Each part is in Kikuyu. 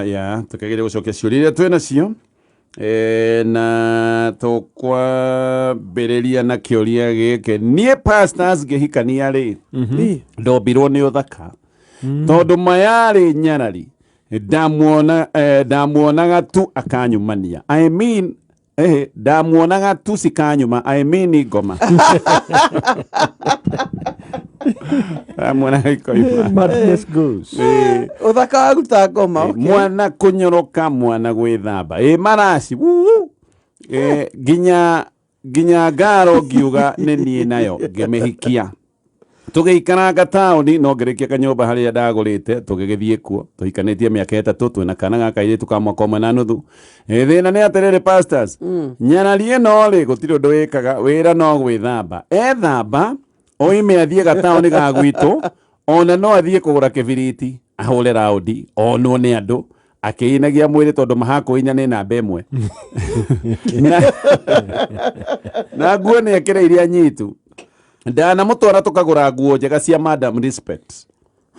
Ya tũkĩgeria gũcokia ciũria iria twĩ nacio. Na tũkwambĩrĩria na kĩũria gĩkĩ. Niĩ pastors ngĩhikania rĩ, ndombirwo nĩ ũthaka, tondũ mayarĩ nyarari. Ndamuona, ndamuonaga tu akanyumania. I mean, ndamuonaga tu cikanyuma. I mean ngoma. Ndamuonaga ikoima. Madness goes. Ũthaka waruta ngoma. Okay. Mwana kũnyoroka, mwana gwĩthamba ĩ maraci. Wuu. Nginya ngaro ngiuga nĩ niĩ nayo ngĩmĩhikia. Tũgĩikaranga taũni no ngĩrĩkia kanyũmba harĩa ndagũrĩte, tũgĩgĩthiĩ kuo. Tũhikanĩtie mĩaka 3, twĩna kana ga kairĩtu ka mwaka 1.5. Thĩna nĩ atĩrĩrĩ pastors, nyarari ĩno rĩ, gũtirĩ ũndũ wĩkaga, wĩra no gwĩthamba. Ethamba oime athiĩ gataũni ga gwitũ, ona no athiĩ kũgũra kĩbiriti ahũre raundi onwo nĩ andũ akĩinagia mwĩrĩ, tondũ mahakũinya nĩ namba 1. Na nguo nĩ ekĩre iria nyitu. Ndanamũtwara tũkagũra nguo njega cia Madam Respect.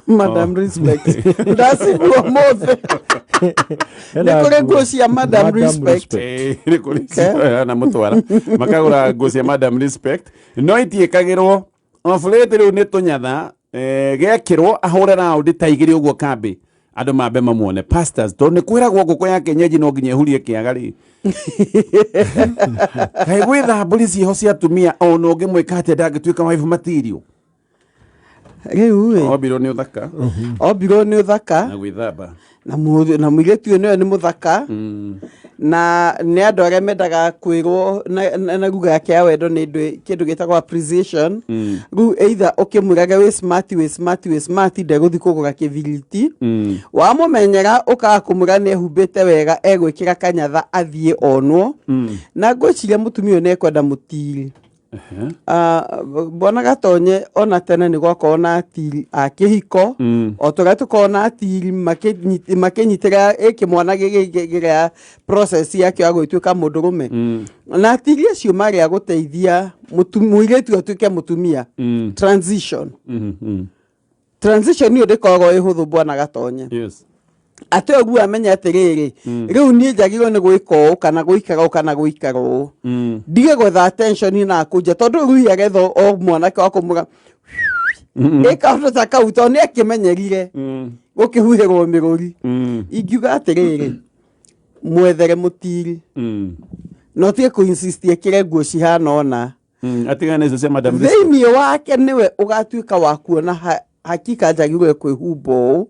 Madam Respect. Ndacigua mothe. Nĩ kũrĩ nguo cia Madam Respect. Nĩ kũrĩ namũtwara makagũra nguo cia Madam Respect, no itiĩkagĩrwo oburĩti. Rĩu nĩ tũnyatha, gekĩrwo ahũre raundi ta 2 ũguo kambĩ, andũ mambe mamuone. Pastors, tondũ nĩ kwĩragwo ngũkũ ya kienyeji no nginya ĩhurie kĩaga rĩ, kaĩ gwĩthambũri ciĩho cia atumia ona ũngĩmwĩka atĩa ndangĩtuĩka wife material? Rĩu ĩ Ombirwo nĩ ũthaka. Ombirwo nĩ ũthaka. Na gwĩthamba. Na mũirĩtu ũyũ nĩwe nĩ mũthaka, na nĩ andũ arĩa mendaga kwĩrwo na lugha yake ya wendo nĩ kĩndũ gĩtagwo appreciation. Rĩu either ũkĩmwĩrage wĩ smart, wĩ smart, wĩ smart, ndegũthiĩ kũgũra kĩbiriti. Wamũmenyera ũkaga kũmwĩra nĩ ehumbĩte wega, egwĩkĩra kanyatha athiĩ onwo. Na ngwĩciria mũtumia ũyũ nĩ ekwenda mũtiri. Bwana Gatonye, ona tene nĩ gwakorwo na atiri a kĩhiko, o ta ũrĩa tũkorwo na atiri makĩnyitĩra ĩ kĩmwana gĩgĩa process yakĩo ya gũgĩtuĩka mũndũrũme. Na atiri acio marĩ a gũteithia mũirĩtu atuĩke mũtumia, transition. Transition ĩyo ndĩkoragwo ĩ hũthũ, bwana Gatonye. Atĩ ũguo amenye atĩrĩrĩ, rĩu niĩ njagĩrĩirwo nĩ gwĩka ũũ kana gũikara ũũ kana gũikara ũũ, ndige gwetha attention na kũnja, tondũ rĩu aretha o mwanake wa kũmũra ĩka ũndũ ta kau, tondũ nĩ akĩmenyerire gũkĩhuhĩrwo mĩrũri. Ingiuga atĩrĩrĩ, mwethere mũtiri na ũtige kũ-insist ekĩre nguo cihana ũna. Atigane icio cia Madam Respect. Thĩinĩ wake nĩwe ũgatuĩka wa kuona hakika njagĩrĩirwo kwĩhumba ũũ,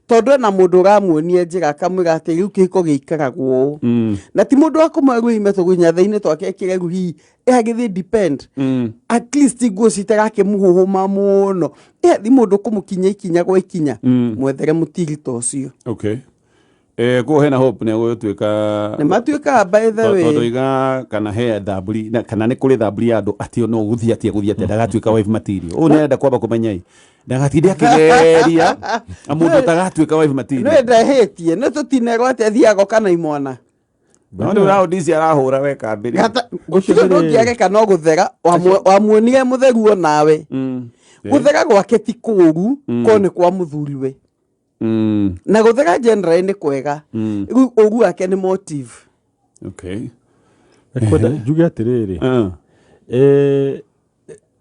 tondũ ena mũndũ ũramuonia njĩra akamwĩra atĩ rĩu kĩhiko gĩikaragwo ũũ. Na ti mũndũ wa kũmwĩra rĩu ime tũgũnyathĩ-inĩ twake ekĩre rĩu hihi ĩhagĩthiĩ depend, at least nguo citarakĩmũhũhũma mũno, ĩhathi mũndũ kũmũkinya ikinya gwa ikinya. Mwethere mũtiri ta ũcio. Okay. Koguo hena hope nĩ gũgĩtuĩka. Nĩ matuĩkaga, by the way. Tondũ iga kana he thamburi kana nĩ kũrĩ thamburi ya andũ atĩ no gũthiĩ atĩa, gũthiĩ atĩa ndagatuĩka wife material. Ũyũ nĩ arenda kwamba kũmenya ĩ ndagatinde akĩgeria na mũndũ ũtagatuĩka wife material. Nĩ ndehĩtie nĩ tũtinerwo atĩ athiaga kana imwana. No rĩu raundi ici arahũra we kambĩrĩ. Gũtirĩ ũndũ ũngĩareka no gũthera. Wamuonire mũtheru o nawe. Gũthera gwake ti kũũru ko nĩ kwa mũthuriwe. Na gũthera generally nĩ kwega. Rĩu ũru wake nĩ motive. Kwenda njuge atĩrĩrĩ,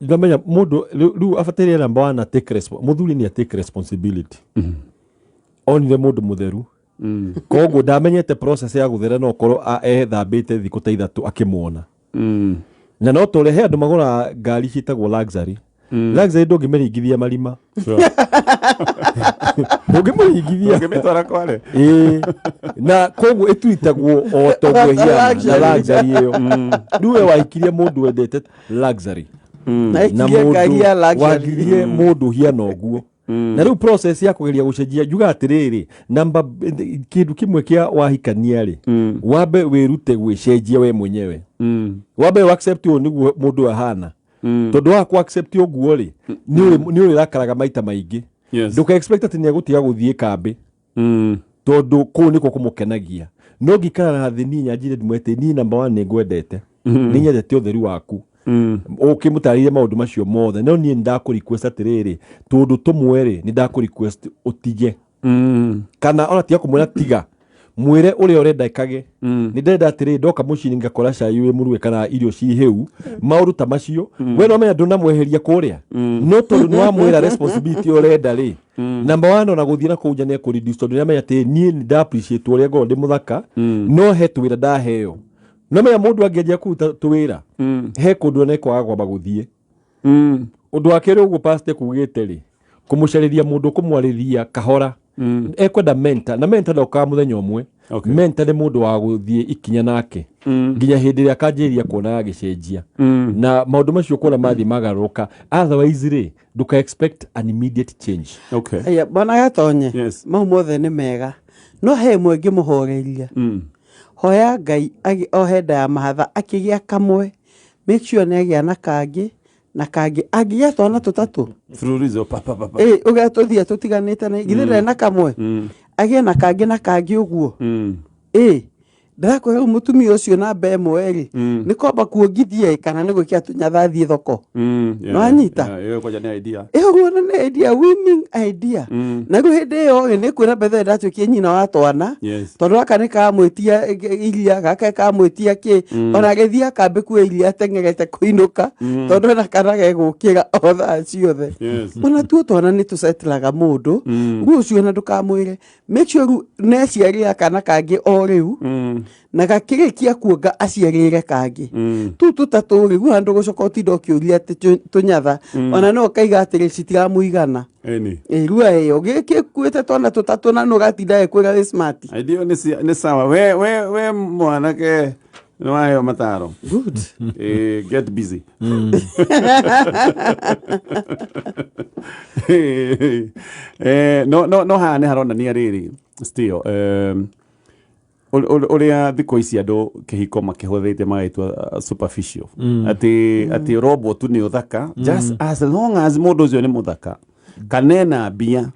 ngamenya mũndũ rĩu abataire number one take mũthuri nĩ take responsibility. Onire mũndũ mũtheru, koguo ndamenyete process ya gũthera, no korwo ethambĩte thikũ ta 3 akĩmuona. Na no tũrĩ he andũ magũraga ngari ciĩtagwo luxury. Luxury ndũngĩmĩringithia marima. Ũngĩmũringithia Ũngĩmĩtwara kware. Ĩĩ. Na koguo ĩtuitagwo o toguo ĩhiana na luxury ĩyo. Rĩu we wahikirie mũndũ wendete luxury na na ikirie ngari ya mũndũ luxury. wagirie mũndũ hiana ũguo. Na rĩu process ya kũgeria gũcenjia, njuga atĩrĩrĩ, namba kĩndũ kĩmwe kĩa wahikania rĩ, wambe wĩrute gwĩcenjia we mwenyewe. Wambe wa accept ũyũ nĩguo mũndũ ahana, tondũ wa ku accept ũguo rĩ, nĩ ũrĩrakaraga maita maingĩ. Ndũka expect atĩ nĩ egũtiga gũthiĩ kambĩ, tondũ kũu nĩkuo kũmũkenagia. No ngĩikara na thĩ niĩ nyanjire ndimwe atĩ niĩ number one nĩ ngwendete, nĩ nyendete ũtheru waku, ũkĩmũtarĩrie maũndũ macio mothe, no niĩ nĩ ndakũ request atĩrĩrĩ, tũndũ tũmwe rĩ, nĩ ndakũ request ũtige. Kana ona tiga kũmwĩra tiga, mwĩre ũrĩa ũrenda ĩkage. Nĩ ndĩrenda atĩrĩ, ndoka mũciĩ ngakora cai wĩ mũruge kana irio ci hĩu, maũndũ ta macio. We no menya ndũnamweheria kũrĩa, no tondũ nĩ wamwĩra responsibility ũrenda rĩ, number one, ona gũthiĩ na kũu nja nĩ ekũ reduce, tondũ nĩ amenya atĩ niĩ nĩ nda appreciate ũrĩa ngorwo ndĩ mũthaka, no he twĩra ndaheo. No menya mũndũ angĩanjia kũruta tũwĩra he kũndũ ona ekwaga kwamba gũthiĩ. Ũndũ wa kerĩ, ũguo pastor kugĩte rĩ, kũmũcarĩria mũndũ kũmwarĩria kahora, ekwenda mentor, na mentor ndokaga mũthenya ũmwe. Mentor nĩ mũndũ wa gũthiĩ ikinya nake nginya hĩndĩ ĩrĩa akanjĩrĩria kuona agĩcenjia na maũndũ macio, kuona mathiĩ magarũrũka. Otherwise rĩ, ndũka expect an immediate change. Aya, bwana Gatonye. Yes. Mau mothe nĩ mega, no he ĩmwe ngĩmũhoreria. Hoya Ngai ohe nda ya mahatha, akĩgĩa kamwe, make sure nĩ agĩa na kangĩ na kangĩ, angĩgĩa twana tũtatũ. Fululizo, pa pa pa pa. Ĩ ũrĩa tũthia tũtiganĩte na githĩ ndarĩ na kamwe, agĩe na kangĩ na kangĩ ũguo. Ĩ ndĩrakwĩra rĩu mũtumia ũcio namba ĩmwe rĩ, nĩ kwamba kuongithia ĩ, kana nĩ gwĩkĩra tũnyatha thiĩ thoko. No anyita? Ĩyo kwanja nĩ idea. Ĩyo guona nĩ idea, winning idea. Na rĩu hĩndĩ ĩyo rĩ, nĩ kwĩra bethe ndatuĩkie nyina wa twana, tondũ gaka nĩ kamwĩtia iria, gaka kamwĩtia kĩ, ona agĩthiĩ akambĩ kuoya iria ateng'erete kũinũka, tondũ ena kana gegũkĩra o thaa ciothe. Ona tuo twana nĩ tũcetlaga mũndũ. Rĩu ũcio ona ndũkamwĩre, make sure rĩu nĩ aciarĩra kana kangĩ o rĩu, na gakĩrĩkia kuonga aciarĩre kangĩ. Tũu tũtatũ rĩ, rĩu handũ gũcoka ũtinda ũkĩũria atĩ tũnyatha, ona no ũkaiga atĩrĩ citiramũigana. Ĩni. Ĩ rua ĩyo gĩkuĩte twana tũtatũ na nĩ ũgatinda ĩkwĩra wĩ smart. Idea nĩ sawa. We mwanake nĩ waheo mataro. Good. Get busy. No haha nĩ haronania rĩrĩ still ũrĩa thikũ ici andũ kĩhiko makĩhũthĩte magagĩtua superficial, atĩ ũrombwo tu nĩ ũthaka, just as long as mũndũ ũcio nĩ mũthaka kana ena mbia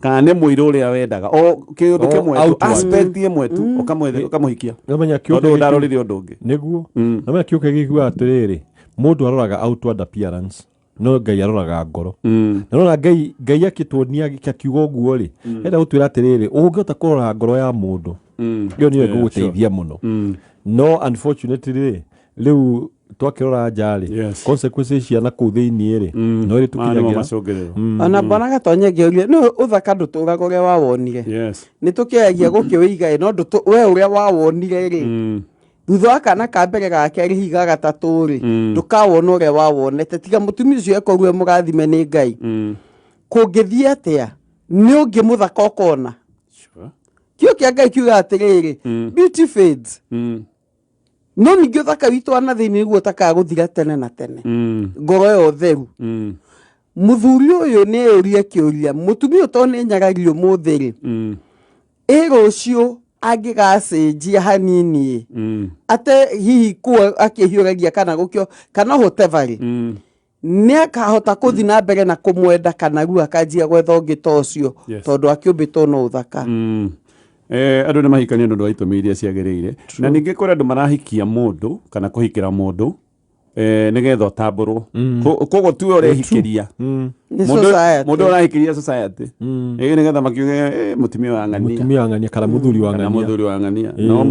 kana nĩ mũirũ ũrĩa wendaga o kĩũndũ O kĩmwe tu, outward. Aspect ĩmwe tu, ũkamũhikia, Namenya tondũ ndarorire ũndũ ũngĩ. Nĩguo namenya kĩũke gĩkiuga atĩrĩrĩ, mũndũ aroraga outward appearance, no Ngai aroraga ngoro. Na nona Ngai akĩtuonia akiuga ũguo rĩ, enda gũtwĩra atĩrĩrĩ, ũngĩhota kũrora ngoro ya mũndũ, ĩyo nĩyo ĩgũgũteithia mũno. No unfortunately rĩ, rĩu twakĩrora nja rĩ, consequences cia na kũu thĩiniĩ rĩ, no ĩrĩ Maya nĩmo tũkinyagĩra. macũngĩrĩro. Ona bwana Gatonye, ngĩũria nĩ ũthaka ndũtũraga ũrĩa wawonire. Nĩ tũkĩagia gũkĩwĩiga ĩ, no we ũrĩa wawonire rĩ, thutha wa kana ka mbere ga kerĩ higa gatatũ rĩ, ndũkawona ũrĩa wawonete, tiga mũtumia ũcio ekorwo mũrathime nĩ Ngai. Kũngĩthiĩ atĩa nĩ ũngĩ mũthaka ũkona? Kĩo kĩa Ngai kiuga atĩrĩrĩ, beauty fades, no ningĩ ũthaka witũ wa na thĩinĩ nĩguo ũtakaga gũthira tene na tene, ngoro ya ũtheru. Mũthuri ũyũ nĩ eyũrie kĩũria, mũtumia ũyũ to nĩ nyarari ũmũthĩ rĩ, ĩ rũciũ angĩgacenjia hanini ĩ, ate hihi kuo akĩhiũragia kana gũkĩo kana whatever rĩ, nĩ akahota kũthi na mbere na kũmwenda, kana rĩu akanjia gwetha ũngĩ ta ũcio? Tondũ akĩũmbĩtwo no ũthaka. Andũ nĩ mahikania nĩ ũndũ wa itũmi iria ciagĩrĩire, na ningĩ kũrĩ andũ marahikia mũndũ kana kũhikĩra mũndũ nĩgetha ũtambũrwo. Koguo tuwe ũrehikĩria Nĩ Mũndũ society. Mũndũ ũrahikĩria society. Nĩgetha makiuge, "Mũtumia wa ng'ania." Mũtumia wa ng'ania kana mũthuri wa Kana ng'ania. mũthuri wa ng'ania. No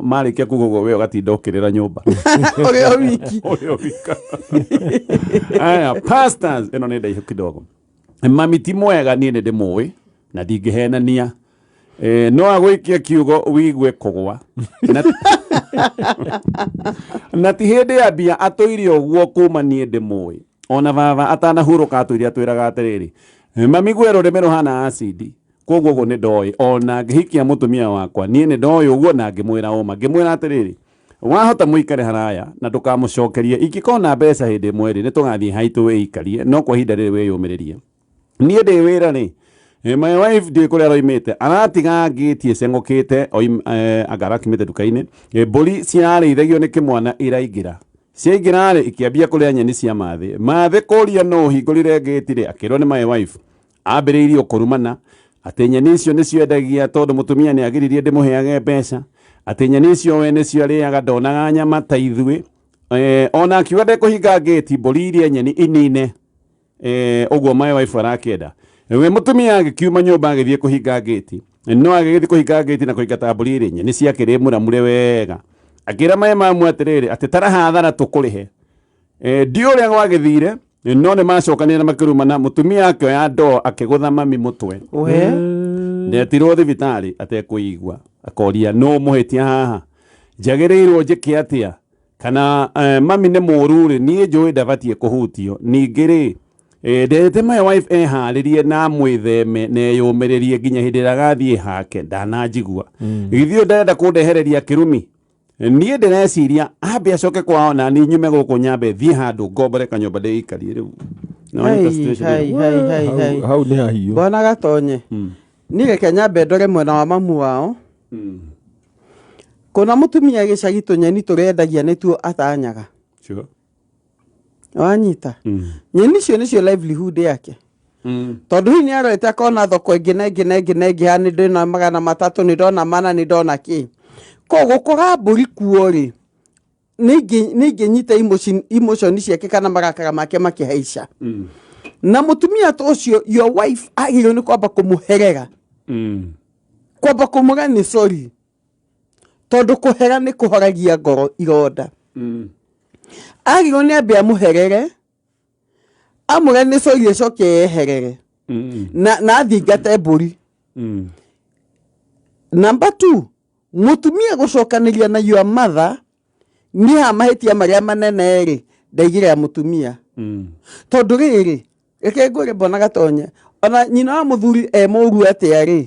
marĩkia kuga ũguo, we ũgatinda ũkĩrĩra nyũmba ũrĩa wiki. Ũrĩa wika. Aya pastors, ĩno nĩ ndaihu kidogo. Mami ti mwega, niĩ nĩ ndĩmũĩ na ndingĩhenania. No agũikie kiugo wigue kũgwa na ti hĩndĩ ya mbia atũire ũguo kuma niĩ ndĩmũĩ, ona baba atanahurũka atũire atwĩraga atĩrĩrĩ, mami gwe rũrĩmĩ rũhana acidi. Koguo ũguo nĩ ndoĩ ona ngĩhikia mũtumia wakwa, niĩ nĩ ndoĩ ũguo, na ngĩmwĩra ũma, ngĩmwĩra atĩrĩrĩ, wahota mũikare haraya na ndũkamũcokerie, ingĩkorwo na mbeca hĩndĩ ĩmwe rĩ, nĩ tũgathiĩ haitũ wĩikarie, no kwa ihinda rĩrĩ wĩyũmĩrĩrie. Niĩ ndĩ wĩra rĩ, my wife ndiũĩ kũrĩa aroimĩte, aratiga ngĩti ĩceng'ũkĩte, anga arakiumĩte nduka-inĩ. Mbũri cirarĩithagio nĩ kĩmwana iraingĩra, ciaingĩra rĩ, ikĩambia kũrĩa nyeni cia mathĩ. Mathĩ kũria no ũhingũrire ngĩti rĩ, akĩrwo nĩ my wife. Ambĩrĩirie kũrumana atĩ nyeni icio nĩcio endagia, tondũ mũtumia nĩ agiririe ndĩmũheage mbeca, atĩ nyeni icio we nĩcio arĩaga, ndonaga nyama ta ithuĩ. Ona akiuga ndekũhinga ngĩti mbũri irie nyeni inine. Ũguo my wife arakĩenda. We mũtumia agĩkiuma nyũmba agĩthiĩ kũhinga ngĩti, no agĩgĩthiĩ kũhinga ngĩti na kũingata mbũri rĩ, nyeni ciakĩrĩ mũramure wega. Akĩra maĩ mamu atĩrĩrĩ, atĩ tara hathara tũkũrĩhe. Ndiũ ũrĩa gwagĩthire, no nĩ macokanire na makĩrumana. Mũtumia akĩoya ndoo akĩgũtha mami mũtwe. We. Ndetirwo thibitarĩ atekũigua, akoria no mũhĩtia haha, njagĩrĩirwo njĩke atĩa? Kana mami nĩ mũru rĩ, niĩ njũĩ ndabatiĩ kũhutio. Ningĩ rĩ, ndete my wife eharĩrie na mwĩtheme na eyũmĩrĩrie nginya hĩndĩ ĩrĩa agathiĩ hake, ndananjigua. Githĩ ũyũ ndarenda kũndehereria kĩrumi? Niĩ ndĩreciria ambe acoke kwao na niĩ nyume gũkũ nyambe thiĩ handũ ngombore kanyũmba ndĩikarie rĩu. No Hai, nyita situation hai, ĩyo. hai, hai, hai. Hau nĩ hahiũ. Bwana Gatonye, niĩ reke nyambe ndore mwena wa mamu wao. Kũna mũtumia gĩcagi tũnyeni tũrendagia nĩtuo atanyaga. Sure. Wanyita? Nyeni icio nĩcio livelihood yake. Tondũ hihi nĩ arorete akona thoko ĩngĩ na ĩngĩ na ĩngĩ na ĩngĩ, haha nĩ ndĩna 300, nĩ ndona 400, nĩ ndona kĩ. Koguo gũkũra mbũri kuo rĩ, nĩ ingĩnyita emotion ciake kana marakara make makĩhaica. Na mũtumia ta ũcio, your wife agĩrĩirwo nĩ kwamba kũmũherera. Kwamba kũmũra nĩ sorry. Tondũ kũhera nĩ kũhoragia ngoro ironda. Agĩrĩirwo nĩ ambe amũherere, amũre nĩ sorry, acoke eherere. Na athingate mbũri. Number 2, mũtumia gũcokanĩria na your mother nĩ ha mahĩtia marĩa manene rĩ, ndaigĩrĩra ya mũtumia. Tondũ rĩrĩ, reke ngwĩre Bwana Gatonye, ona nyina wa mũthuri e mũru atĩa rĩ,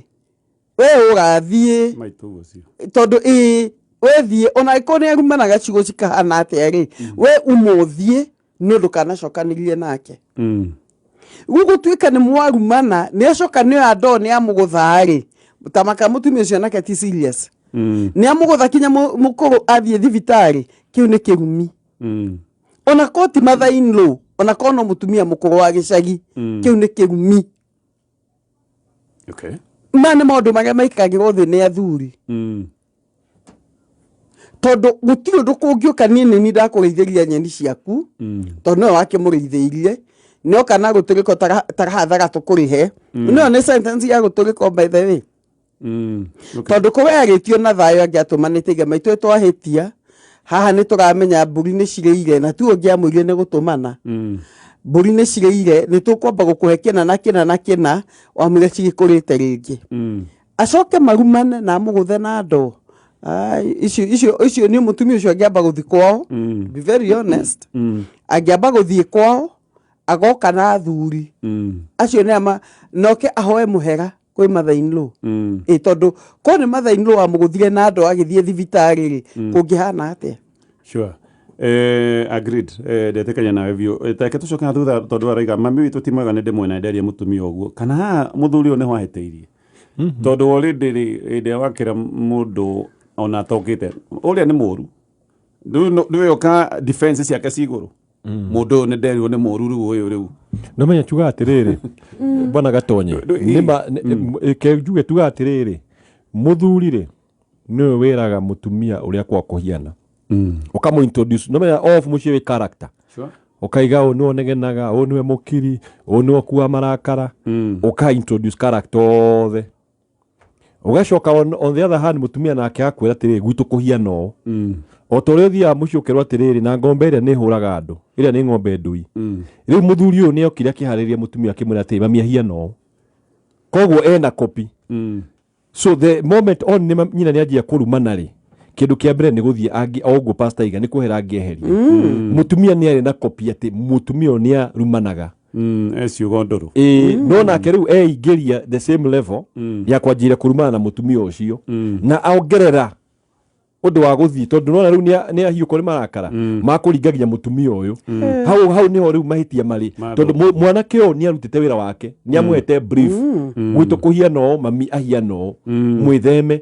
we ũrathiĩ Maitũ ũcio. Tondũ ĩĩ, wethiĩ ona angĩkorwo nĩ arumanaga ciugo cikahana atĩa rĩ, we umũthiĩ nĩ ũndũ kanacokanĩrie nake. Rĩu gũtuĩka nĩ mwarumana, nĩ acoka nĩ oya ndoo nĩ amũgũtha rĩ, ta maka mũtumia ũcio nake ti serious. Nĩ amũgũtha kinya mũkũrũ athiĩ thibitarĩ, kĩu nĩ kĩrumi. Ona korwo ti mother in law, ona korwo no mũtumia mũkũrũ wa gĩcagi, kĩu nĩ kĩrumi. Okay. Maya nĩ maũndũ marĩa maikaragĩrwo thĩ nĩ athuri. Tondũ gũtirĩ ũndũ kũngĩũka niĩ nĩ niĩ ndakũrĩithĩria nyeni ciaku, tondũ nĩwe wakĩmũrĩithĩirie, nĩoka na gũtũrĩko tarahathara tũkũrĩhe. Nĩyo nĩ sentence ya gũtũrĩko by the way. Okay. Tondũ kũrĩa arĩtio na thayũ angĩatũmanĩte iga maitũ twahĩtia, haha nĩ tũramenya mbũri nĩ cirĩire, na tu ũngĩamũire nĩ gũtũmana. Mbũri nĩ cirĩire, nĩ tũkwamba gũkũhe kĩna na kĩna na kĩna, wamũire cigĩkũrĩte rĩngĩ. Acoke marumane na amũgũthe na ndoo. Ai, icio nĩ mũtumia ũcio angĩamba gũthiĩ kwao. Be very honest. Angĩamba gũthiĩ kwao, agoka na athuri. Acio nĩ ama, noke ahoe mũhera kwĩ mother in law. Ĩ, tondũ korwo nĩ mother in law amũgũthire na ndoo agĩthiĩ thibitarĩ rĩ, kũngĩhana atĩa? Sure. Agreed. Ndetĩkania nawe biũ. Take tũcoke na thutha tondũ araiga mami witũ ti mwega nĩ ndĩmwena nderie mũtumia ũguo. Kana haha mũthuri ũyũ nĩho ahĩtĩirie. Tondũ already rĩ, hĩndĩ ĩrĩa wakĩra mũndũ ona atokĩte, ũrĩa nĩ mũru. Rĩu nĩwe ũka defense ciake ci igũrũ. Mũndũ ũyũ nĩ nderirwo nĩ mũru rĩu ũyũ rĩu. No menya tuga atĩrĩrĩ, Bwana Gatonye, nĩma ke njuge tuga atĩrĩrĩ, mũthuri rĩ nĩwe wĩraga mũtumia ũrĩa kwa kũhiana. Ũkamũ introduce, no menya off mũciĩ wĩ character. Sure. Ũkaiga ũyũ nĩwe ũnegenaga, ũyũ nĩwe mũkiri, ũyũ nĩwe ũkuaga marakara. Ũka introduce character othe. Ũgacoka on the other hand mũtumia nake akwĩra atĩrĩrĩ, gwitũ kũhiana ũũ. O ta ũrĩa ũthiaga mũciĩ ũkerwo atĩrĩrĩ, na ng'ombe ĩrĩa nĩ ĩhũraga andũ, ĩrĩa nĩ ng'ombe ndui. Rĩu mũthuri ũyũ nĩokire akĩharĩria mũtumia akĩmwĩra atĩrĩ, mami ahiana ũũ. Koguo ena copy. So the moment on nĩ nyina nĩ anjia kũrumana rĩ, kĩndũ kĩa mbere nĩ gũthiĩ angĩ, o ũguo pastor aiga, nĩ kwehera angĩeheria. Mũtumia nĩ arĩ na copy atĩ mũtumia ũyũ nĩ arumanaga. E ciugo ndũrũ. Ĩĩ, no nake rĩu eingĩria the same level ya kwanjĩrĩria kũrumana na mũtumia ũcio. Na ongerera ũndũ wa gũthiĩ, tondũ nona rĩu nĩ ahiũkwo nĩ marakara makũringa nginya mũtumia ũyũ. Hau nĩho rĩu mahĩtia marĩ. Tondũ mwanake ũyũ nĩ arutĩte wĩra wake, nĩ amũhete brief. Gwitũ kũhiana ũũ, mami ahiana ũũ, mwĩtheme.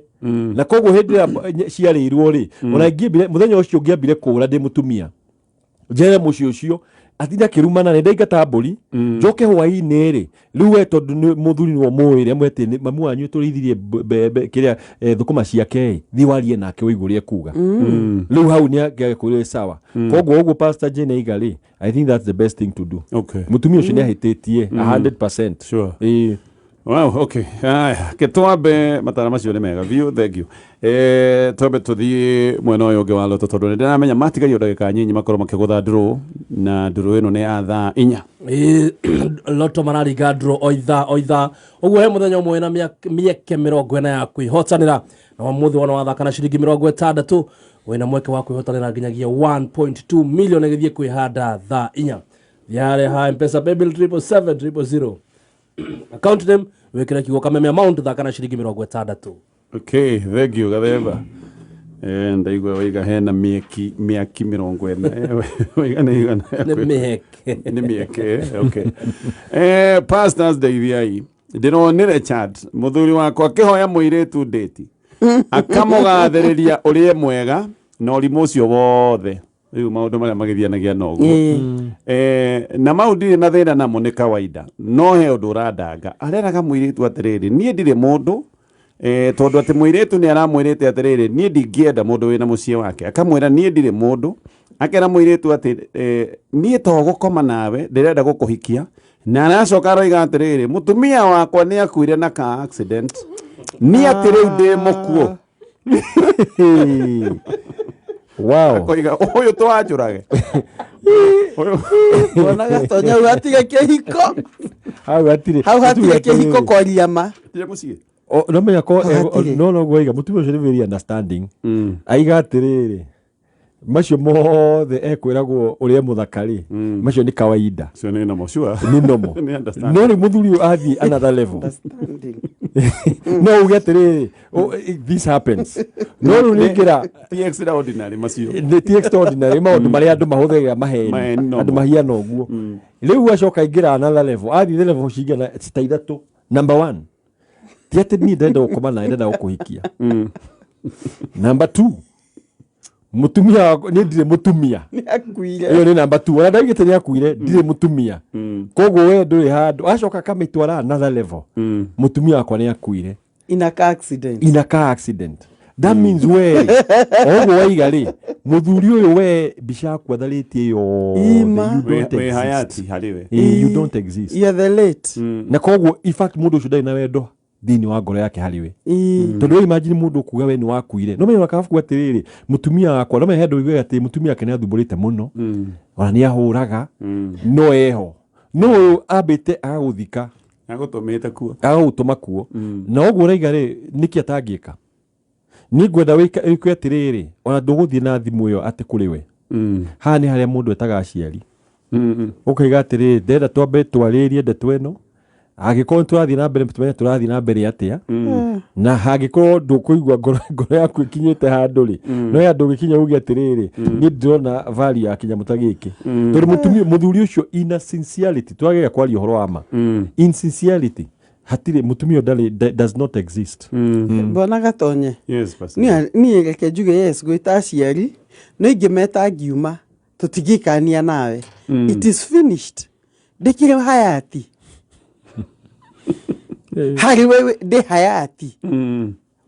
Na koguo hĩndĩ ĩrĩa ciarĩirwo rĩ, ona ingĩambire, mũthenya ũcio ngĩambire kũũra ndĩ mũtumia, njere mũciĩ ũcio, Atinda akĩrumana nĩ ndaingata mbũri njoke hwainĩ rĩ rĩu we tondũ nĩ mũthuri nĩwe mũĩ rĩ amwe atĩ mamu wanyu tũrĩithirie mbembe kĩrĩa thũkũma ciake ĩ thiĩ warie nake ũigue ũrĩa ekuga. Rĩu hau nĩ angĩakwĩrire sawa. Koguo ũguo Pastor Jane aiga rĩ, I think that's the best thing to do. Mũtumia ũcio nĩ ahĩtĩtie 100%. Ĩĩ. Wow, okay. Aya, ke twambe matara macio nĩ mega biũ, thank you. Twambe tũthiĩ mwena ũyũ ũngĩ wa loto tondũ nĩ ndĩramenya matigario ndagĩka nyinyi makorwo makĩgũtha ndũrũ na ndũrũ ĩno nĩ ya thaa 4. Ĩĩ, loto mararinga ndũrũ o ithaa o ithaa ũguo he mũthenya ũmwe na mĩeke 40 ya kwĩhotanĩra na ũmũthĩ wona wathaka na ciringi 60 wĩna mweke wa kwĩhotanĩra nginyagia 1.2 million ĩgĩthiĩ kwĩhanda thaa 4. Thiĩ harĩa ha Mpesa paybill 777 000, account name wĩkĩre kiugo Kameme, amount thaka na ciringi 60. Okay, thank you Gathemba. Ndaigua waiga hena mĩaki 40. Waiga nĩ igana. Nĩ mĩeke. Nĩ mĩeke, okay. Pastors ndeithiai. Ndĩronire chat mũthuri wakwa akĩhoya mũirĩtu ndĩti akamũgathĩrĩria ũrĩa mwega na ũrimũ ũcio wothe rĩu maũndũ marĩa magĩthianagia na ũguo. Na mau ndirĩ na thĩna namo nĩ kawaida no he ũndũ ũrandanga areraga mũirĩtu atĩrĩrĩ niĩ ndirĩ mũndũ tondũ atĩ mũirĩtu nĩ aramwĩrĩte atĩrĩrĩ niĩ ndingĩenda mũndũ wĩna mũciĩ wake akamwĩra niĩ ndirĩ mũndũ akera mũirĩtu atĩ niĩ to gũkoma nawe ndĩrenda gũkũhikia na aracoka aroiga atĩrĩrĩ mũtumia wakwa nĩ akuire na ka accident niĩ atĩ rĩu ndĩ mũkuũ. Akoiga ũyũ twanjũrage. Bona Gatonya hau hatirĩ kĩhiko. Hau hatirĩ. Hau hatirĩ kĩhiko kwaria ma. Hatirĩ mũciĩ. No menya ko Hau hatirĩ. No noguo aiga mũtumia ũcio nĩ very understanding. Aiga atĩrĩrĩ macio mothe ekwĩragwo ũrĩa mũthaka rĩ macio nĩ kawaida. Cio nĩ normal, sure. Nĩ normal. Nĩ understanding. No rĩu mũthuri ũyũ athiĩ another level. Understanding. No uge atĩrĩrĩ, oh, this happens no rĩu nĩngĩra Ti extraordinary macio. Nĩ ti extraordinary maũndũ marĩa andũ mahũthagĩra maheni. Maheni normal. Andũ mahiana ũguo rĩu acoka aingĩra another level athiĩ level cigana ta ithatũ. Number one, ti atĩ niĩ ndĩrenda gũkoma nawe, ndĩrenda gũkũhikia. Number two, mũtumia wakwa niĩ ndirĩ mũtumia. Nĩ akuire. Ĩyo nĩ number two ona ndaigĩte nĩ akuire ndirĩ mũtumia koguo we ndũrĩ handũ acoka akamĩtwara another level mũtumia wakwa nĩ akuire In a car accident. In a car accident. That means we oguo waiga rĩ mũthuri ũyũ we mbica yaku atharĩtie yothe. Ima. You don't Wĩ exist. hayati harĩ we. You don't exist. You're the late. Na koguo in fact mũndũ ũcio ndarĩ na wendo thĩinĩ wa ngoro yake harĩ we tondũ we imagine mũndũ ũkuga we nĩ wakuire no menya kabuku atĩrĩrĩ mũtumia wakwa no menya he andũ ũiguaga atĩ mũtumia wake nĩ athumbũrĩte mũno ona nĩ ahũraga no eho no ũyũ ambĩte agagũthika. Agũtũmĩte kuo. Agagũtũma kuo na ũguo ũraiga rĩ nĩkĩ atangĩka niĩ ngwenda wĩke atĩrĩrĩ ona ndũgũthiĩ na thimũ ĩyo atĩ kũrĩ we haha nĩ harĩa mũndũ etaga aciari ũkaiga atĩrĩrĩ ndĩrenda twambe twarĩrie ndeto ĩno angĩkorwo nĩ tũrathiĩ na mbere tũmenye tũrathiĩ na mbere atĩa na hangĩkorwo ndũkũigua ngoro yaku ĩkinyĩte handũ rĩ no ya ndũgĩkinya uge atĩrĩrĩ niĩ ndĩrona value ya kĩnyamũ ta gĩkĩ tondũ mũtumia mũthuri ũcio in a sincerity twagĩrĩire kwaria ũhoro wa ma in sincerity hatirĩ mũtumia ũyũ ndarĩ does not exist. Bwana Gatonye. Yes, Pastor. Niĩ reke njuge yes gwĩta aciari no ingĩmeta ngiuma tũtingĩikania nawe. It is finished. Ndĩkĩrĩ hayati harĩ we ndĩ hayati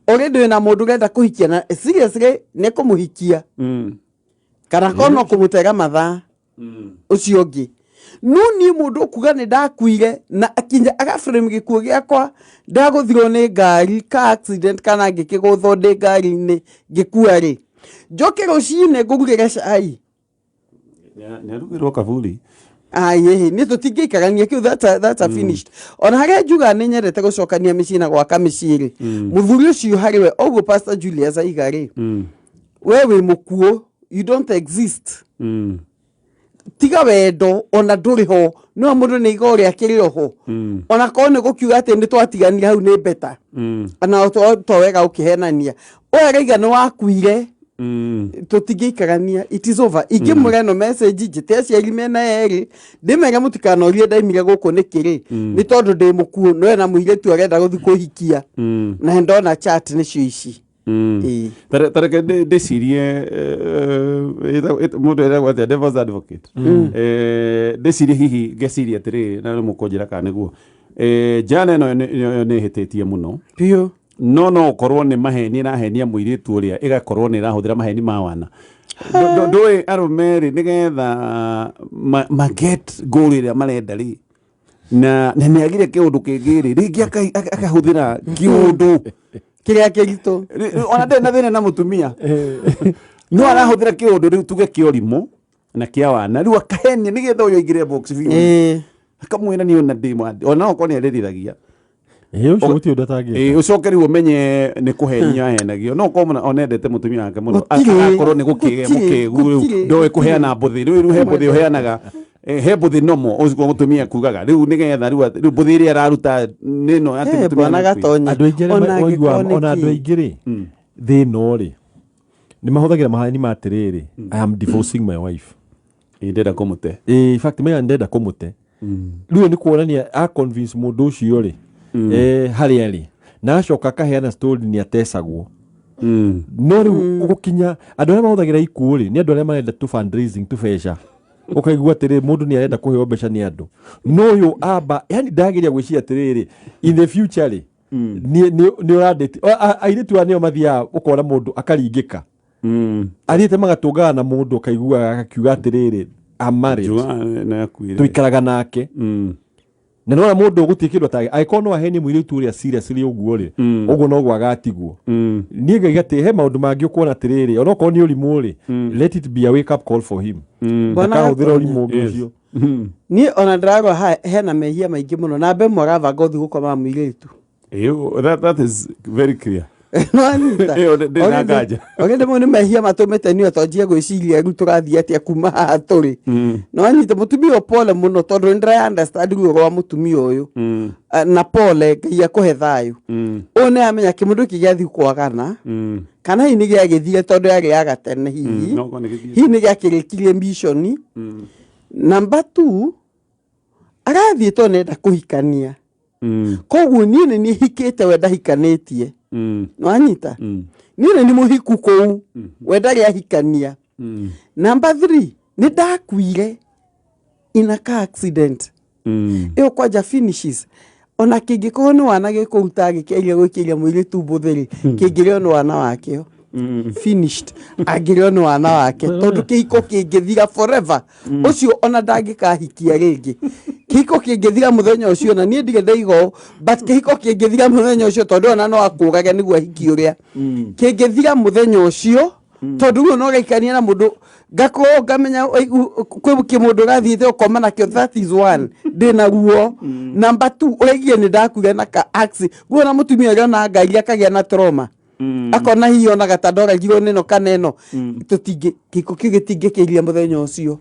already wĩna mũndũ ũrenda kũhikia na seriously nĩ kũmũhikia kana korwo no kũmũtega mathaa ũcio ũngĩ no niĩ mũndũ ũkuga nĩ ndakuire na akinya agaframe gĩkuũ gĩakwa ndagũthirwo nĩ ngari ka accident kana ngĩkĩgũthwo ndĩ ngari-inĩ ngĩkua rĩ njoke rũcinĩ ngũrugĩre cai. Nĩ arugĩrwo kaburi. Aiĩhĩ niĩ tũtingĩikarania kĩu that's a finished. Ona harĩa njugaga nĩ nyendete gũcokania mĩciĩ na gwaka mĩciĩ rĩ mũthuri ũcio harĩ we ũguo Pastor Julius aiga rĩ we wĩ mũkuũ, you don't exist. Tiga wendo ona ndũrĩ ho no mũndũ nĩ iga ũrĩa akĩrĩ oho ona korwo nĩ gũkiuga atĩ nĩ twatiganire hau nĩ beta ona to wega ũkĩhenania ũyũ araiga nĩ wakuire tũtingĩikarania, it is over. Ingĩmũra ĩno message njĩte aciari mena erĩ ndĩmere mũtikanorie ndaimire gũkũ nĩkĩ rĩ nĩ tondũ ndĩ mũkuũ no ena mũirĩtu arenda gũthiĩ kũhikia na ndona chat nĩcio ici. Ĩĩ. Tareke ndĩcirie mũndũ eragwo atĩa, devil's advocate. Ndĩcirie hihi ngeciria atĩrĩrĩ, na nĩ mũkũnjĩra kana nĩguo. Jana ĩno nĩ ĩhĩtĩtie mũno, biũ. No ũkorwo nĩ maheni ĩrahenia mũirĩtu ũrĩa, ĩgakorwo nĩ ĩrahũthĩra maheni ma wana. Ndũĩ arũme rĩ, nĩgetha ma get goal ĩrĩa marenda rĩ, na nĩ agire kĩũndũ kĩngĩ rĩ, rĩngĩ akahũthĩra kĩũndũ kĩrĩa kĩritũ. Ona ndarĩ na thĩna na mũtumia, no arahũthĩra kĩũndũ rĩu tuge kĩa ũrimũ na kĩa wana, rĩu akahenia nĩgetha ũyũ aingĩre box biũ. Akamwĩra niĩ ona ndĩ ona okorwo nĩ arĩrithagia. Ĩ, ũcio gũtirĩ ũndũ atangĩka. Ĩ, ũcoke rĩu ũmenye nĩ kũhenio ahenagio, no korwo mũno onendete mũtumia wake mũno. Gũtirĩ, Agakorwo nĩ gũkĩge gũtirĩ, mũkĩgu rĩu gũtirĩ, ndoĩ kũheana mbũthĩ rĩu he mbũthĩ ũheanaga, he mbũthĩ nomo ũcio mũtumia kugaga rĩu nĩgetha rĩu mbũthĩ ĩrĩa araruta nĩ ĩno atĩ mũtumia bwana nĩ Gatonye. Andũ aingĩ arĩa Ona waiguaga, angĩkorwo ona andũ nĩ kĩ. aingĩ rĩ, thĩna rĩ, nĩ mahũthagĩra maheni ma atĩrĩrĩ, "I am divorcing my wife." Ĩ, ndĩrenda kũmũte. Ĩ, in fact menya ndenda kũmũte. Rĩu nĩ kuonania a convince mũndũ ũcio rĩ, harĩa rĩ, na acoka akaheana story nĩ atecagwo. No rĩu gũkinya andũ arĩa mahũthagĩra ikuũ rĩ, nĩ andũ arĩa marenda tu fundraising, tũbeca, ũkaigua atĩrĩrĩ, mũndũ nĩ arenda kũheo mbeca nĩ andũ, no ũyũ amba yani ndageria gwĩciria atĩrĩrĩ, in the future rĩ, nĩ ũrandĩti airĩtu aya nĩo mathiaga ũkona mũndũ akaringĩka, athiĩte magatũngana na mũndũ, ũkaiguaga akakiuga atĩrĩrĩ, "I'm married." Njua nĩ akuire. Tũikaraga nake. Na nĩwona mũndũ gũtirĩ kĩndũ atage angĩkorwo no ahenie mũirĩtu ũrĩa seriously ũguo rĩ, ũguo noguo agatigwo. Niĩ ngaiga atĩ he maũndũ mangĩ ũkuona atĩrĩrĩ, onokorwo nĩ ũrimũ rĩ, let it be a wake up call for him. Bwana ndakahũthĩra Gatonye. ũrimũ ũngĩ ũcio. Niĩ ona ndĩrarora hena mehia maingĩ mũno na mbe arabanga ũthiĩ gũkoma na mũirĩtu. Ĩyo, that is very clear. Nĩwanyita? Ĩyo ndĩ na nganja. Already mau nĩ mehia matũmĩte niĩ tonjie gwĩciria rĩu tũrathiĩ atĩa kuma haha tũrĩ. Nĩwanyita? Mũtumia ũyũ, pole mũno, tondũ nĩ ndĩra understand ruo rwa mũtumia ũyũ. Na pole, Ngai akũhe thayũ. Ũyũ nĩ amenya kĩmũndũ gĩkĩ gĩathiĩ kwagana, kana hihi nĩ gĩagĩthire tondũ yarĩ ya gatene hihi. No korwo nĩ gĩthiĩte. Hihi nĩ gĩakĩrĩkirie mission. Number two, arathiĩ tondũ nĩenda kũhikania, koguo niĩ nĩ niĩ hikĩte, we ndahikanĩtie. Nĩwanyita? Niĩ nĩ nĩ mũhiku kũu, we ndarĩ ahikania. Number three, nĩ ndakuire in a car accident. Ĩyo kwanja finishes. Ona kĩngĩkorwo nĩ wana gĩkũruta gĩkĩgeria gwĩkĩria mũirĩtu mbũthĩ rĩ, kĩngĩrĩo nĩ wana wakĩo, finished. Angĩrĩo nĩ wana wake, tondũ kĩhiko kĩngĩthira forever, ũcio ona ndangĩkahikia rĩngĩ. Kĩhiko kĩngĩthira mũthenya ũcio, na niĩ ndirĩ ndaiga ũũ, but kĩhiko kĩngĩthira mũthenya ũcio, tondũ ona no akũrage nĩguo ahikie ũrĩa, kĩngĩthira mũthenya ũcio, tondũ rĩu no ũraikania na mũndũ, ngakorwo ngamenya kwĩ kĩmũndũ ũrathiĩte ũkoma nakĩo. That is one, ndĩna ruo. Number two, ũraigie nĩ ndakuire na ka accident. Guo na mũtumia ũrĩa ona ngari akagĩa na trauma, akona hihi onaga ta ndoragirwo nĩno kana ĩno tũtingĩ, kĩhiko kĩu gĩtingĩkĩria mũthenya ũcio.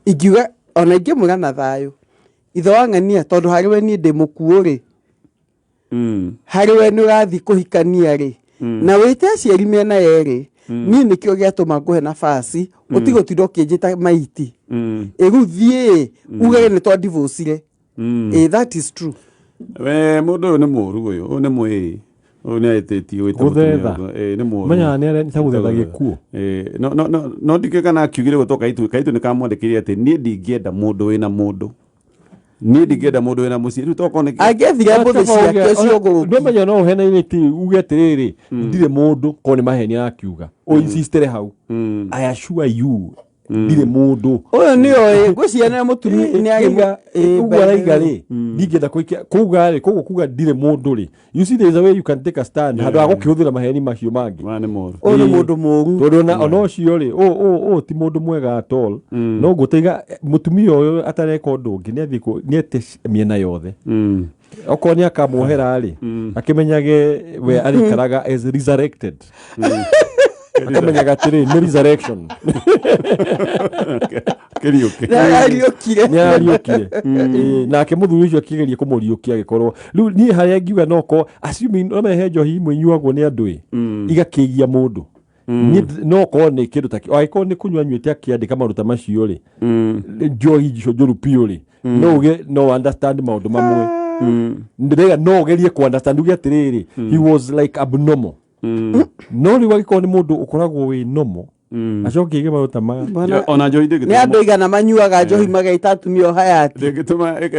Ingiuga ona ingĩmwĩra na thayũ, ithe wa ng'ania, tondũ harĩ we niĩ ndĩ mũkuũ rĩ, harĩ we nĩ ũrathiĩ kũhikania rĩ, na wĩte aciari mĩena yerĩ, niĩ nĩkĩo gĩatũma ngũhe nabasi ũtige ũtinda ũkĩnjĩta maiti. Ĩrĩu thiĩ ugage nĩ twa-divorcire. Ĩ, that is true. We mũndũ ũyũ nĩ mũũru, ũyũ nĩ mwĩĩ, ũyũ nĩ ahĩtĩtie gwĩta mũtumia Gũthetha. ũguo. Ĩ, nĩ mũũru. Menyaga nĩ ta gũthetha gĩkuũ. Ĩ, no ndikĩũĩ kana akiugire gwĩtwo kaitu kaitu nĩ kamwandĩkĩire atĩ niĩ ndingĩenda mũndũ wĩna mũndũ, niĩ ndingĩenda mũndũ wĩna mũciĩ, rĩu tokorwo nĩ Angĩethire mbũthĩ ciake ciũngũrũki. Ndũmenya no ũhenaine ti uge atĩrĩrĩ, ndirĩ mũndũ, korwo nĩ maheni arakiuga, ũinsistere hau, "I assure you ndirĩ mũndũ." Ũyũ nĩ oĩ ngwĩciria nĩ mũtumia nĩ arĩ. Ũguo araiga rĩ, ndingĩenda kũikia kuga rĩ, koguo kuga ndirĩ mũndũ rĩ, you see, there is a way you can take a stand handũ ha gũkĩhũthĩra maheni macio mangĩ. Maya nĩ moru. Ũyũ nĩ mũndũ mũũru. Tondũ ona ũcio rĩ, ũ ti mũndũ mwega at all. No ngũtaiga mũtumia ũyũ atareka ũndũ ũngĩ nĩ athiĩ nĩ ete mĩena yothe. Okorwo nĩ akamuohera rĩ, akĩmenyage we arĩikaraga as resurrected, akamenyaga atĩrĩ nĩ resurrection. Kĩriũke. Nĩ arariũkire. Nĩ arariũkire. Ĩĩ, nake mũthuri ũcio akĩgeria kũmũriũkia, agĩkorwo rĩu niĩ harĩa ngiuga noko assuming no he njohi imwe inyuagwo nĩ andũ ĩ igakĩgia mũndũ. Niĩ no korwo nĩ kĩndũ ta angĩkorwo nĩ kũnyua anyuĩte akĩandĩka maũndũ ta macio rĩ, njohi icio njũru biũ rĩ, no uge no understand maũndũ mamwe. Ndĩraiga no ũgerie ku understand uge atĩrĩrĩ, he was like abnormal. No rĩu angĩkorwo nĩ mũndũ ũkoragwo wĩ nomo acoke ige maũndũ ta maya. Bwana, Ona njohi nĩ ndĩngĩtũma andũ igana manyuaga njohi magaita atumia o hayati. ndĩngĩtũma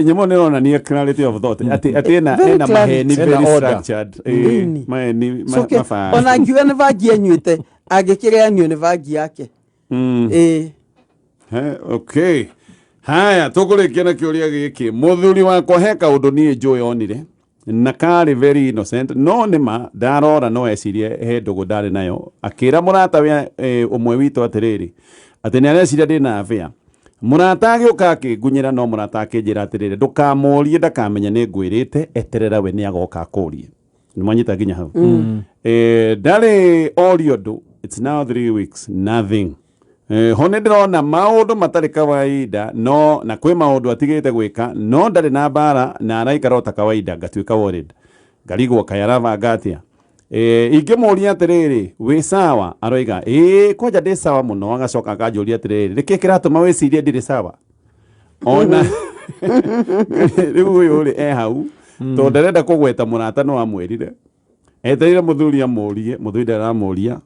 nyamũ nĩ ĩronania clarity of thought atĩ ena Very ena maheni clarity. very Ena order. structured. Ĩni. Maheni Coke, mabange. ona ngiuga nĩ bangi anyuĩte angĩkĩrĩanio nĩ bangi yake. Ĩĩ. He, okay, haya, tũkũrĩkia na kĩũria gĩkĩ. Mũthuri wakwa he kaũndũ niĩ njũĩ onire na karĩ very innocent, no nĩma ndarora no ecirie he ndũgũ ndarĩ nayo. Akĩra mũrata ũmwe witũ atĩrĩrĩ, atĩ nĩ areciria ndĩna affair. Mũrata agĩũka akĩngunyĩra, no mũrata akĩnjĩra atĩrĩrĩ, ndũkamũrie, ndakamenya nĩ ngwĩrĩte, eterera we nĩ agoka akũrie. Nĩ mwanyita nginya hau? Ndarĩ orio ũndũ. It's now 3 weeks, nothing. Ho nĩ ndĩrona maũndũ matarĩ kawaida, no na kwĩ maũndũ atigĩte gwĩka, no ndarĩ na mbara na araikara o ta kawaida. Ngatuĩka worried, ngarigwo kaĩ arabanga atĩa. Ingĩmũria atĩrĩrĩ, "Wĩ sawa?" aroiga, "Ĩĩ, kwanja ndĩ sawa mũno." Agacoka akanjũria atĩrĩrĩ, "Nĩkĩ kĩratũma wĩcirie ndirĩ sawa?" Ona rĩu ũyũ rĩ e hau tondũ ndarenda kũgweta mũrata no amwĩrire, etereire mũthuri amũrie. Mũthuri ndaramũria,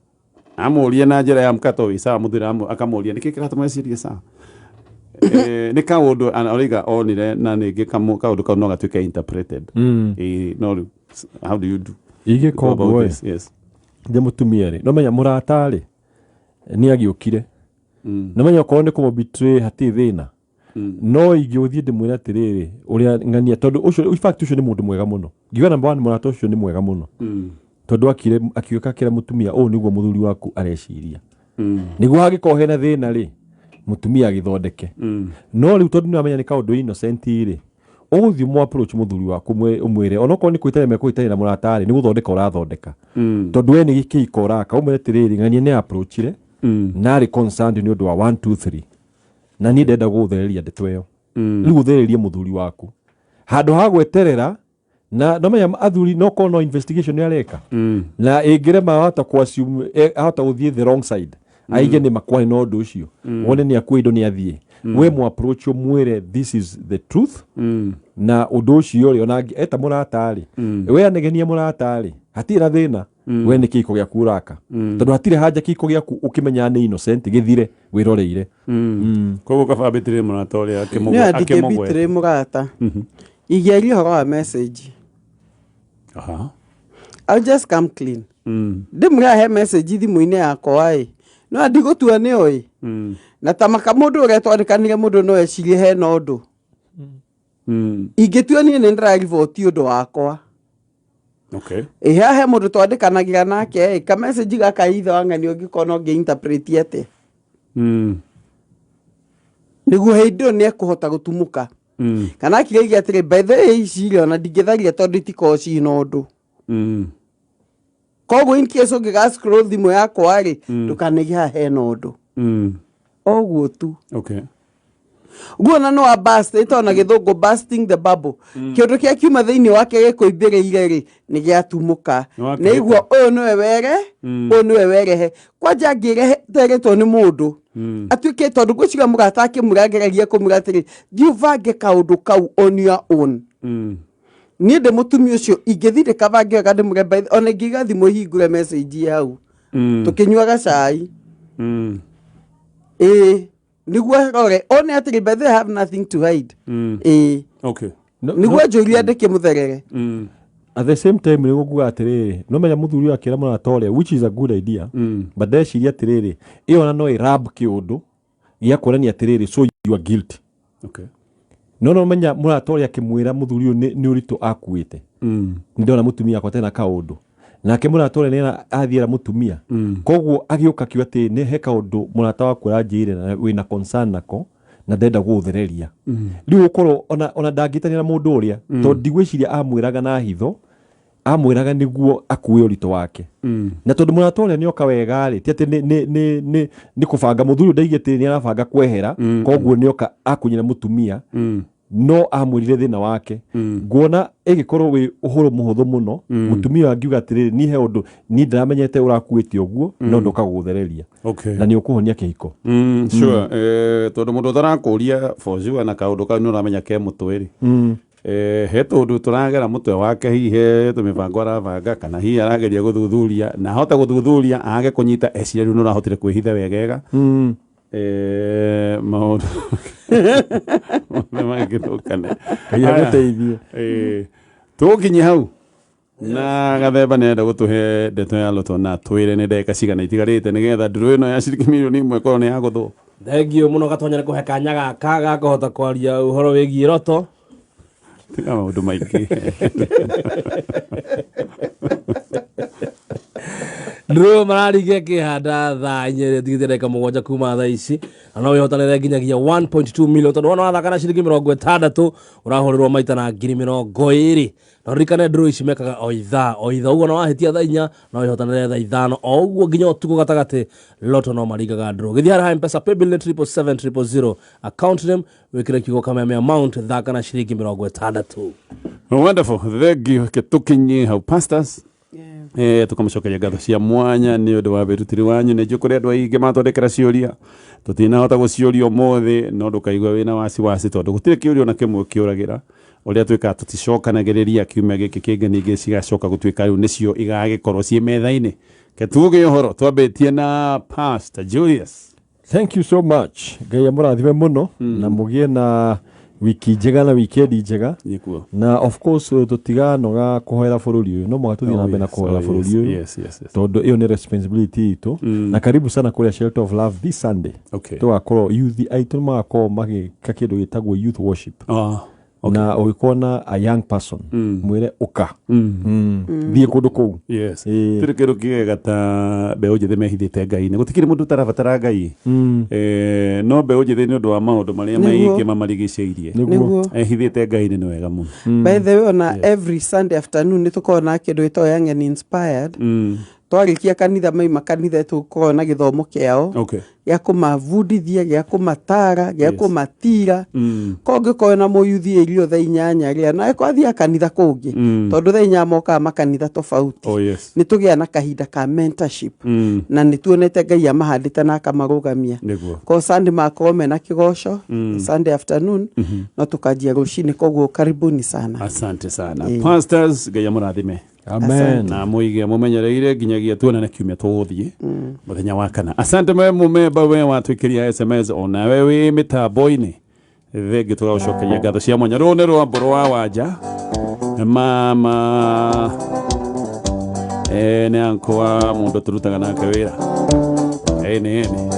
amũrie na njĩra ya mkato, "Wĩ sawa?" Mũthuri akamũria, "Nĩkĩ kĩratũma wĩcirie sawa?" Nĩ kaũndũ arauga onire na ningĩ kaũndũ kau no gatuĩke interpreted. No rĩu how do you do Ingĩka go about ũguo ĩ, this? Yes. Ndĩ mũtumia rĩ, no menya mũrata rĩ nĩ agĩũkire, no menya okorwo nĩ kũmũ-betray hatirĩ thĩna, no ingĩũthiĩ ndĩmwĩre atĩrĩrĩ, ũrĩa ng'ania, tondũ ũcio in fact ũcio nĩ mũndũ mwega mũno. Ngiuga number one, mũrata ũcio nĩ mwega mũno tondũ akire akiũka akĩra mũtumia, "Ũũ nĩguo mũthuri waku areciria," nĩguo hangĩkorwo hena thĩna rĩ, mũtumia agĩthondeke. No rĩu tondũ nĩwamenya nĩ kaũndũ innocent rĩ, ũgũthiĩ mũ approach mũthuri waku, ũmwĩre onokorwo nĩ kwĩtania mekwĩtania na mũrata rĩ, nĩ gũthondeka ũrathondeka, tondũ we nĩ kĩhiko ũraka. Ũmwĩre atĩrĩrĩ, "Ng'ania nĩ approachire na arĩ concerned nĩ ũndũ wa 1 2 3, na niĩ ndenda gũgũthereria ndeto ĩyo." Rĩu ũthererie mũthuri waku handũ ha gweterera na no menya athuri no korwo no investigation nĩ areka na ĩngĩrema ahota kũ assume, ahota gũthiĩ the wrong side, aige nĩ makwarĩ na ũndũ ũcio, wone nĩ akua indo nĩ athiĩ. We mũ approach ũmwĩre, "This is the truth," na ũndũ ũcio rĩ, ona eta mũrata rĩ, we anegenia mũrata rĩ, hatirĩ na thĩna. We nĩ kĩhiko gĩaku ũraka, tondũ hatirĩ haja kĩhiko gĩaku ũkĩmenya nĩ innocent gĩthire wĩroreire. Koguo kaba ambĩtĩrĩre mũrata ũrĩa Nĩ akĩmũgwete. andingĩbitĩrĩ mũrata ingĩaria ũhoro wa message. I'll just come clean. Ndĩmũrahe message thimũ-inĩ yakwa ĩ, no ndigũtua nĩ oĩ na ta maka mũndũ ũrĩa twandĩkanire, mũndũ no ecirie hena ũndũ. Ingĩtua niĩ nĩ ndĩrariboti ũndũ wakwa. Ĩ, haha he mũndũ twandĩkanagĩra nake ĩ, ka message gaka ithe wa ng'ani ũngĩkorwo no ngĩ-interpret atĩa, nĩguo hĩndĩ ĩyo nĩ ekũhota gũtumũka kana akiraiga atĩrĩ, "By the way, ici rĩ, ona ndingĩtharia tondũ itikoragwo ciĩna ũndũ." Koguo in case ũngĩga scroll thimũ yakwa rĩ, ndũkanige haha hena ũndũ oguo tu. Guona no wa burst ĩtagwo na gĩthũngũ busting the bubble. Kĩũndũ kĩa kiuma thĩinĩ wake gĩkũimbĩrĩire rĩ, nĩ gĩatumũka. Nĩ wakĩhĩta. Nĩ igua ũyũ nĩwe were, ũyũ nĩwe werehe kwanja angĩrehe teretwo nĩ mũndũ atuĩke, tondũ ngwĩciria mũrata akĩmwĩra ngeragia kũmwĩra atĩrĩ, "Thiĩ ũbange kaũndũ kau on your own." Niĩ ndĩ mũtumia ũcio ingĩthiĩ ndĩkabange wega, ndĩmwĩre ona ingĩiga thimũ hingũre message ĩ hau tũkĩnyuaga cai, ĩĩ, nĩguo arore one atĩrĩ, by the way, I have nothing to hide, ĩĩ. Nĩguo anjũrie ndĩkĩmũtherere. At the same time nĩ gũkuga atĩrĩrĩ, no menya mũthuri ũyũ akĩra mũrata ũrĩa, which is a good idea, but ndeciria atĩrĩrĩ, ĩyo ona no ĩrab kĩũndũ gĩa kuonania atĩrĩrĩ, so you are guilty. No menya mũrata ũrĩa akĩmwĩra mũthuri ũyũ nĩ ũritũ akuĩte, ndona mũtumia akwa tena kaũndũ, nake mũrata ũrĩa nĩ athiĩra mũtumia, koguo agĩũka akiuga atĩ nĩ he kaũndũ mũrata waku aranjĩire na wĩna concern nako na ndenda gũgũthereria. Rĩu ũkorwo ona ndangĩtania na mũndũ ũrĩa, tondũ ndigwĩciria amwĩraga na hitho, amwĩraga nĩguo akue ũritũ wake. Na tondũ mũrata ũrĩa nĩoka wega rĩ, ti atĩ nĩ kũbanga mũthuri ũyũ ndaigĩte atĩ nĩ arabanga kwehera, koguo nĩoka akunyĩra mũtumia, no amwĩrire thĩna wake. Nguona ĩgĩkorwo wĩ ũhoro mũhũthũ mũno mũtumia ũyũ angiuga atĩrĩrĩ, niĩ he ũndũ niĩ ndiramenyete ũrakuĩte ũguo, no ndoka gũgũthereria. Na nĩ ũkũhonia kĩhiko. Sure. Tondũ mũndũ ũtarakũria for sure na kaũndũ kau nĩ ũramenya ke mũtwe rĩ. He tũndũ tũragera mũtwe wake, hihi he tũmĩbango arabanga, kana hihi arageria gũthuthuria, na ahota gũthuthuria age kũnyita, eciria rĩu nĩ ũrahotire kwĩhitha wegega. Maũndũ mothe mangĩthũkane. Ngai agũteithie. Tũgũkinyia hau na Gathemba nĩ arenda gũtũhe ndeto ya loto na twĩre nĩ ndagĩka cigana itigarĩte nĩgetha ndũrũ ĩno ya ciringi 1 million ĩkorwo nĩ ya gũthwo. Thengio mũno Gatonya nĩ kũhe kanya gaka ga kũhota kwaria ũhoro wĩgiĩ roto. Tiga maũndũ maingĩ. Ndũrũ mararinga kĩhanda thaa 4 tigĩte ndagĩka 7 kuma thaa ici, na no wĩhotanĩre nginyagia 1.2 million, tondũ wona wathaka na ciringi 60 ũrahũrĩrwo maita na 20,000. Na ũririkane ndũrũ ici mekaga o ithaa o ithaa, ũguo na wahĩtia thaa 4 no wĩhotanĩre thaa 5, o ũguo nginya ũtukũ gatagatĩ loto no maringaga ndũrũ. Gĩthiĩ harĩa Mpesa paybill nĩ 777 000, account name wĩkĩre kiugo Kameme, amount thaka na ciringi 60. Wonderful, thank you. Tũkinyie hau, pastors. Tukamũcokeria ngatho cia mwanya nĩ ũndũ wa wĩrutĩri wanyu. Nĩ njũĩ kũrĩ andũ aingĩ matwandĩkĩra ciũria tũtinahota gũciũria ũmũthĩ, no ndũkaigua wĩna wasiwasi tondũ gũtirĩ kĩũria ona kĩmwe kĩũragĩra. Ũrĩa twĩkaga, tũticokanagĩrĩria kiumia gĩkĩ kĩngĩ, ningĩ cigacoka gũtuĩka rĩu nĩcio igagĩkorwo ciĩ metha-inĩ. Ketuge ũhoro twambĩtie na Pastor Julius. Thank you so much. Ngai amũrathime mũno na mũgĩe na wiki njega na wikendi njega. Nĩkuo. Na of course tũtiganoga kũhoera bũrũri ũyũ, no mũhaka tũthiĩ na mbere na kũhoera bũrũri ũyũ, tondũ ĩyo nĩ responsibility itũ. Na karibu sana kũrĩa Shelter of Love this Sunday. Tũgakorwo youth aitũ magakorwo magĩka kĩndũ gĩtagwo youth worship. Na ũgĩkorwo na a young person, mwĩre ũka. Thiĩ kũndũ kũu. Tũrĩ kĩndũ kĩega ta mbeũ njĩthĩ mehithĩte Ngai-inĩ. Gũtikĩrĩ mũndũ ũtarabatara Ngai. No mbeũ njĩthĩ nĩ ũndũ wa maũndũ marĩa maingĩ mamarigicĩirie, ehithĩte Ngai-inĩ nĩ wega mũno. By the way, ona every Sunday afternoon nĩ tũkoragwo na kĩndũ gĩtagwo Young and Inspired. Twarĩkia kanitha, maima kanitha, tũkoragwo na gĩthomo kĩao gĩa kũmabundithia, gĩa kũmatara, gĩa kũmatira. Ko ũngĩkorwo na mũyuthi ĩrio thaa 8 rĩa nawe kwathiaga kanitha kũngĩ, tondũ thaa 8 mokaga makanitha tofauti. Nĩ tũgĩa na kahinda ka mentorship na nĩ tuonete Ngai amahandĩte na akamarũgamia. Ko Sunday makorwo mena kĩgoco Sunday afternoon, no tũkanjia rũcinĩ. Koguo karibuni sana. Asante sana, pastors. Ngai amũrathime. Amen. Na mũige mũmenyereire nginyagia tuonane kiumia tũgũthiĩ mũthenya wa kana. Asante we mũmemba, we watwĩkĩria SMS, onawe wĩ mĩtambo-inĩ, thengi, tũgagũcokeria ngatho cia mwanya. Rũũ nĩ rwambo rwa Wanja mama, nĩ anko wa mũndũ tũrutaga nake wĩra. Ĩni ĩni.